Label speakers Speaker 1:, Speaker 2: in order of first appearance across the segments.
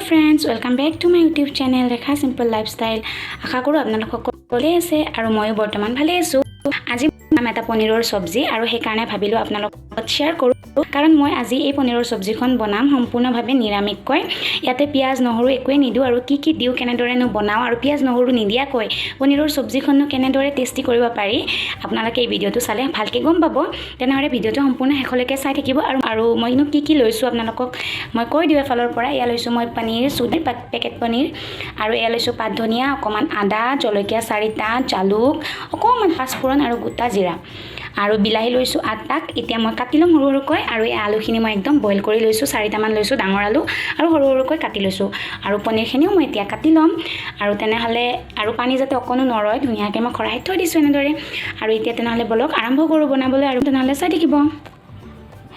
Speaker 1: Friends, welcome back to my YouTube channel Rekha simple lifestyle. আশা কৰোঁ আপোনালোক সকলোৱে আছে আৰু ময়ো বৰ্তমান ভালে আছোঁ। আজি বনাম এটা পনীৰৰ চব্জি আৰু সেইকাৰণে ভাবিলোঁ আপোনালোকৰ লগত শ্বেয়াৰ কৰোঁ, কাৰণ মই আজি এই পনীৰৰ চব্জিখন বনাম সম্পূৰ্ণভাৱে নিৰামিষকৈ। ইয়াতে পিঁয়াজ নহৰু একোৱেই নিদিওঁ। আৰু কি কি দিওঁ, কেনেদৰেনো বনাওঁ আৰু পিঁয়াজ নহৰু নিদিয়াকৈ পনীৰৰ চব্জিখননো কেনেদৰে টেষ্টি কৰিব পাৰি, আপোনালোকে এই ভিডিঅ'টো চালে ভালকৈ গম পাব। তেনেহ'লে ভিডিঅ'টো সম্পূৰ্ণ শেষলৈকে চাই থাকিব। আৰু মইনো কি কি লৈছোঁ আপোনালোকক মই কৈ দিওঁ এফালৰ পৰা। এয়া লৈছোঁ মই পনীৰ, চুজি পেকেট পনীৰ আৰু এয়া লৈছোঁ পাত ধনিয়া, অকণমান আদা, জলকীয়া চাৰিটা, জালুক অকণমান, পাঁচফোৰণ আৰু গোটা জিৰা আৰু বিলাহী লৈছোঁ আঠটাক। এতিয়া মই কাটি ল'ম সৰু সৰুকৈ। আৰু এই আলুখিনি মই একদম বইল কৰি লৈছোঁ, চাৰিটামান লৈছোঁ ডাঙৰ আলু আৰু সৰু সৰুকৈ কাটি লৈছোঁ। আৰু পনীৰখিনিও মই এতিয়া কাটি ল'ম। আৰু তেনেহ'লে আৰু পানী যাতে অকণো নৰয়, ধুনীয়াকৈ মই খৰাহিত থৈ দিছোঁ এনেদৰে। আৰু এতিয়া তেনেহ'লে ব'লক আৰম্ভ কৰোঁ বনাবলৈ আৰু তেনেহ'লে চাই থাকিব।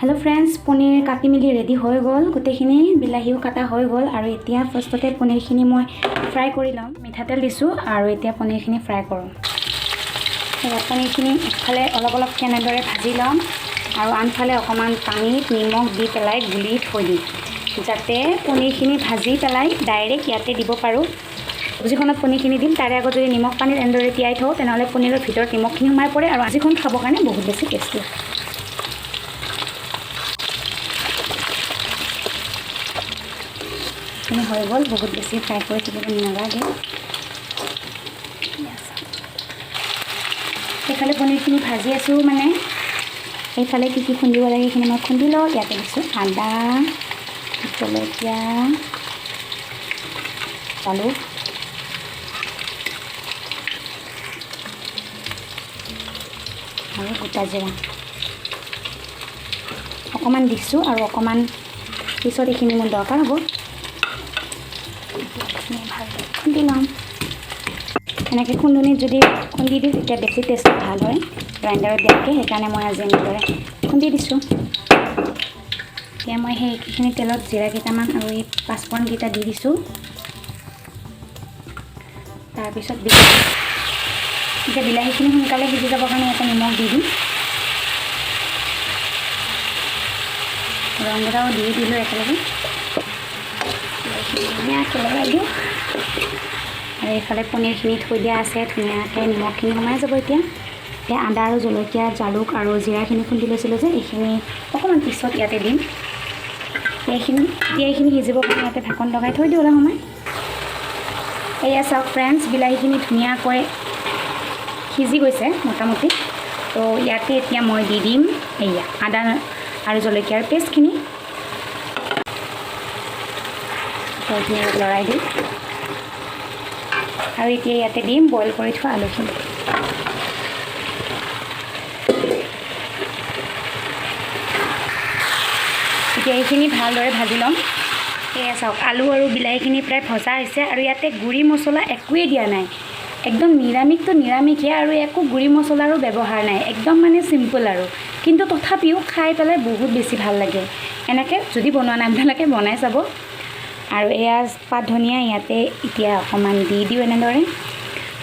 Speaker 1: হেল্ল' ফ্ৰেণ্ডছ, পনীৰ কাটি মেলি ৰেডি হৈ গ'ল গোটেইখিনি, বিলাহীও কাটা হৈ গ'ল। আৰু এতিয়া ফাৰ্ষ্টতে পনীৰখিনি মই ফ্ৰাই কৰি ল'ম। মিঠাতেল দিছোঁ আৰু এতিয়া পনীৰখিনি ফ্ৰাই কৰোঁ। পনীৰখিনি একফালে অলপ অলপ কেনেদৰে ভাজি ল'ম আৰু আনফালে অকণমান পানীত নিমখ দি পেলাই গুলি থৈ দিম, যাতে পনীৰখিনি ভাজি পেলাই ডাইৰেক্ট ইয়াতে দিব পাৰোঁ। চব্জিখনত পনীৰখিনি দিম, তাৰে আগত যদি নিমখ পানীত এনেদৰে তিয়াই থওঁ, তেনেহ'লে পনীৰৰ ভিতৰত নিমখখিনি সোমাই পৰে আৰু চব্জিখন খাবৰ কাৰণে বহুত বেছি টেষ্টি হয়। এইখিনি হৈ গ'ল, বহুত বেছি ফ্ৰাই কৰি থাকিব নালাগে। সেইফালে পনীৰখিনি ভাজি আছোঁ, মানে এইফালে কি কি খুন্দিব লাগে সেইখিনি মই খুন্দি লওঁ। ইয়াতে দিছোঁ আদা, জলকীয়া, জালুক আৰু গোটা জিৰা অকণমান দিছোঁ আৰু অকণমান পিছত এইখিনি মোৰ দৰকাৰ হ'ব। ভালদৰে খুন্দি ল'ম। এনেকৈ খুন্দনিত যদি খুন্দি দিওঁ, তেতিয়া বেছি টেষ্টটো ভাল হয় গ্ৰাইণ্ডাৰত দিয়াতকৈ। সেইকাৰণে মই আজি এনেদৰে খুন্দি দিছোঁ। এতিয়া মই সেইখিনি তেলত জিৰা কেইটামান আৰু এই পাঁচফোৰণকেইটা দি দিছোঁ। তাৰপিছত এতিয়া বিলাহীখিনি সোনকালে সিজি যাবৰ কাৰণে ইয়াতে নিমখ দি দিম। ৰং গুড়াও দি দিলোঁ একেলগে। বিলাহীখিনি ধুনীয়াকৈ লগাই দিওঁ আৰু এইফালে পনীৰখিনি থৈ দিয়া আছে, ধুনীয়াকৈ নিমখখিনি সোমাই যাব। এতিয়া এতিয়া আদা আৰু জলকীয়া, জালুক আৰু জিৰাখিনি খুন্দি লৈছিলোঁ যে, এইখিনি অকণমান পিছত ইয়াতে দিম। এইখিনি এতিয়া এইখিনি সিজিবৰ কাৰণে ইয়াতে ঢাকন লগাই থৈ দিওঁ অলপ সময়। এয়া চাওক ফ্ৰেণ্ডছ, বিলাহীখিনি ধুনীয়াকৈ সিজি গৈছে মোটামুটি। তো ইয়াতে এতিয়া মই দি দিম এয়া আদা আৰু জলকীয়াৰ পেষ্টখিনি। এইখিনি অলপ লৰাই দিম আৰু এতিয়া ইয়াতে দিম বইল কৰি থোৱা আলুখিনি। এতিয়া এইখিনি ভালদৰে ভাজি ল'ম। এয়া চাওক, আলু আৰু বিলাহীখিনি প্ৰায় ভজা হৈছে আৰু ইয়াতে গুড়ি মছলা একোৱেই দিয়া নাই। একদম নিৰামিষটো নিৰামিষেই আৰু একো গুড়ি মছলাৰো ব্যৱহাৰ নাই, একদম মানে চিম্পল আৰু কিন্তু তথাপিও খাই পেলাই বহুত বেছি ভাল লাগে। এনেকৈ যদি বনোৱা নাই, আপোনালোকে বনাই চাব। আৰু এয়া পাত ধনিয়া ইয়াতে এতিয়া অকণমান দি দিওঁ এনেদৰে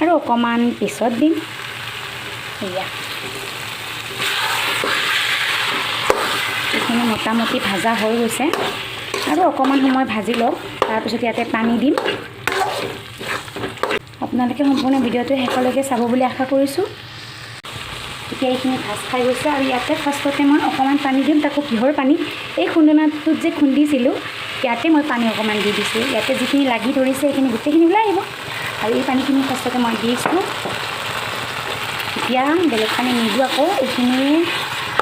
Speaker 1: আৰু অকণমান পিছত দিম। এয়া এইখিনি মোটামুটি ভাজা হৈ গৈছে আৰু অকণমান সময় ভাজি লওক, তাৰপিছত ইয়াতে পানী দিম। আপোনালোকে সম্পূৰ্ণ ভিডিঅ'টো শেষলৈকে চাব বুলি আশা কৰিছোঁ। এতিয়া এইখিনি ভাজ খাই গৈছে আৰু ইয়াতে ফাৰ্ষ্টতে মই অকণমান পানী দিম। তাকো কিহৰ পানী? এই খুন্দনাটোত যে খুন্দিছিলোঁ, ইয়াতে মই পানী অকণমান দি দিছোঁ। ইয়াতে যিখিনি লাগি ধৰিছে, সেইখিনি গোটেইখিনি ওলাই আহিব আৰু এই পানীখিনি ফাৰ্ষ্টতে মই দিছোঁ। এতিয়া বেলেগ পানী নিদিওঁ আকৌ। এইখিনি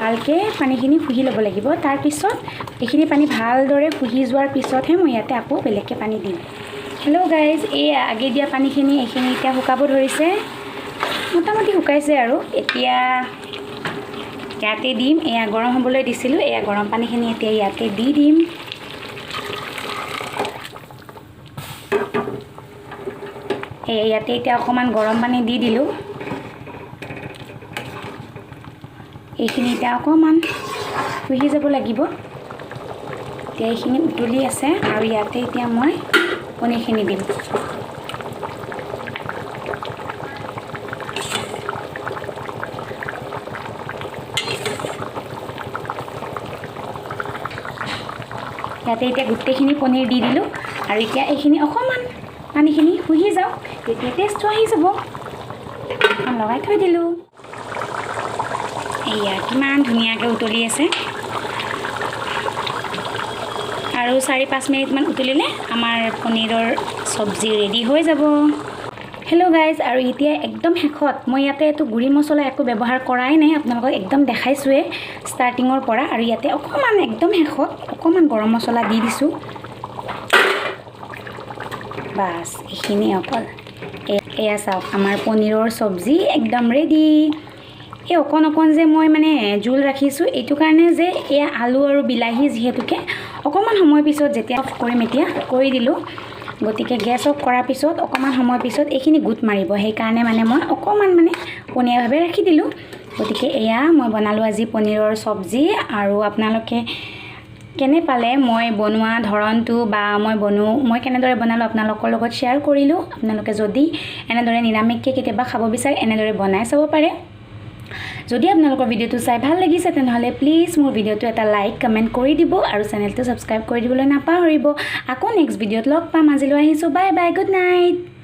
Speaker 1: ভালকৈ পানীখিনি শুহি ল'ব লাগিব। তাৰপিছত এইখিনি পানী ভালদৰে শুহি যোৱাৰ পিছতহে মই ইয়াতে আকৌ বেলেগকৈ পানী দিম। হেল্ল' গাইজ, এই আগে দিয়া পানীখিনি এইখিনি এতিয়া শুকাব ধৰিছে, মোটামুটি শুকাইছে। আৰু এতিয়া ইয়াতে দিম, এয়া গৰম হ'বলৈ দিছিলোঁ, এয়া গৰম পানীখিনি এতিয়া ইয়াতে দি দিম। এই ইয়াতে এতিয়া অকণমান গৰম পানী দি দিলোঁ। এইখিনি এতিয়া অকণমান শুহি যাব লাগিব। এতিয়া এইখিনি উতলি আছে আৰু ইয়াতে এতিয়া মই পনীৰখিনি দিম। ইয়াতে এতিয়া গোটেইখিনি পনীৰ দি দিলোঁ। আৰু এতিয়া এইখিনি অকণমান পানীখিনি শুহি যাওক, তেতিয়া টেষ্টটো আহি যাব। লগাই থৈ দিলোঁ। এয়া কিমান ধুনীয়াকৈ উতলি আছে। আৰু 4-5 মিনিটমান উতলিলে আমাৰ পনীৰৰ চব্জি ৰেডি হৈ যাব। হেল্ল' গাইজ, আৰু এতিয়া একদম শেষত মই ইয়াতে এইটো গুড়ি মছলা একো ব্যৱহাৰ কৰাই নাই, আপোনালোকক একদম দেখাইছোঁৱে ষ্টাৰ্টিঙৰ পৰা। আৰু ইয়াতে অকণমান একদম শেষত অকণমান গৰম মছলা দি দিছোঁ, বাছ, এইখিনিয়ে অকল। এয়া চাওক, আমাৰ পনীৰৰ চব্জি একদম ৰেডি। এই অকণ অকণ যে মই মানে জোল ৰাখিছোঁ, এইটো কাৰণে যে এয়া আলু আৰু বিলাহী যিহেতুকে অকণমান সময় পিছত যেতিয়া অফ কৰিম, এতিয়া কৰি দিলোঁ, গতিকে গেছ অফ কৰাৰ পিছত অকণমান সময় পিছত এইখিনি গোট মাৰিব, সেইকাৰণে মানে মই অকণমান মানে পনীয়াভাৱে ৰাখি দিলোঁ। গতিকে এয়া মই বনালোঁ আজি পনীৰৰ চব্জি। আৰু আপোনালোকে কেনে পালে মই বনোৱা ধৰণটো বা মই কেনেদৰে বনালোঁ, আপোনালোকৰ লগত শ্বেয়াৰ কৰিলোঁ। আপোনালোকে যদি এনেদৰে নিৰামিষকৈ কেতিয়াবা খাব বিচাৰে, এনেদৰে বনাই চাব পাৰে। যদি আপোনালোকৰ ভিডিঅ'টো চাই ভাল লাগিছে, তেনেহ'লে প্লিজ মোৰ ভিডিঅ'টো এটা লাইক, কমেণ্ট কৰি দিব আৰু চেনেলটো ছাবস্ক্ৰাইব কৰি দিবলৈ নাপাহৰিব। আকৌ নেক্সট ভিডিঅ'ত লগ পাম। আজিলৈ আহিছোঁ। Bye bye, good night.